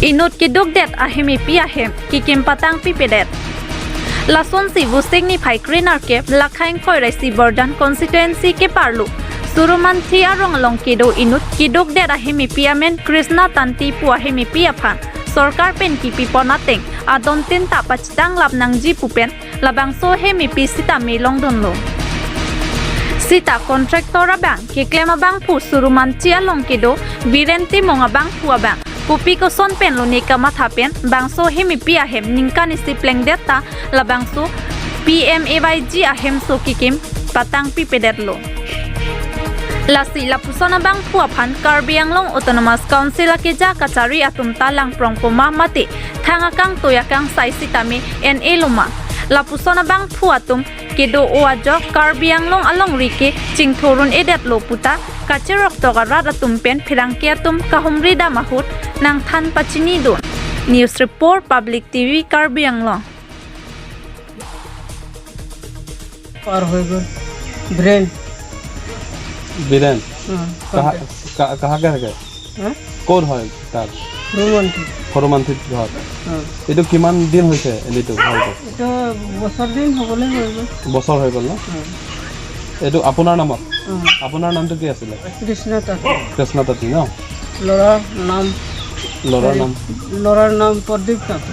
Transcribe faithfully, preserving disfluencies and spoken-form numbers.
Inut keduk det ahemipi ahem kekim patang pipedet. Lasonsi Vosik niphai krenerkep Lakhaing Koiraisi Borjan constituency keparlo Surumanthi arong along kedo inut keduk det ahemipi amen Krishna Tanti pu ahemipi aphan sorkar pen kipipon ateng adon tin ta pachitang lap nangji pu pen labangso ahemipi sitame longdunlo. Sita contractor abang keklem abangphu Surumanthi along kedo Biren Timung abangphu abang kopi koson pen lone kamatha pen bangso ahemipi ahem ningkan isi plengdet ta labangso P M A Y G ahemso kekim patang pipedetlo. Lasi lapuson abangphu aphan Karbi Anglong Autonomous Council akeja kachari atum ta langprong poma mate thang akangtoi akangsai sitame en-e loma. Lapuson abangphu atum kedo-o ajok Karbi Anglong alongri ke chingthurun-edetlo puta kacheroktok arat atum pen pherangke atum kahumri dam ahut nangthan pachinidun. News report, Public T V, Karbi Anglong. পার হয়ে গেল। ব্রেন। বীরেন। হ্যাঁ, কহা, কন্ট্রাক্ট। কা-, কাহা কে থাকে? হ্যাঁ? কোন হয় তার? হনুমানটি। হনুমানটির ঘর। হ্যাঁ। এইটো কিমান দিন হৈছে এনেইটো ঘৰটো? এইটো বছৰ দিন হ'বলৈ হৈ গ'ল। বছৰ হৈ গ'ল ন? হ্যাঁ। এইটো আপোনাৰ নামত? হ্যাঁ। আপোনাৰ নামটো কি আছিলে? কৃষ্ণ তাঁতী। কৃষ্ণ তাঁতী ন? ল'ৰাৰ নাম ল'ৰাৰ হেৰি, নাম? ল'ৰাৰ নাম প্ৰদীপ তাঁতী।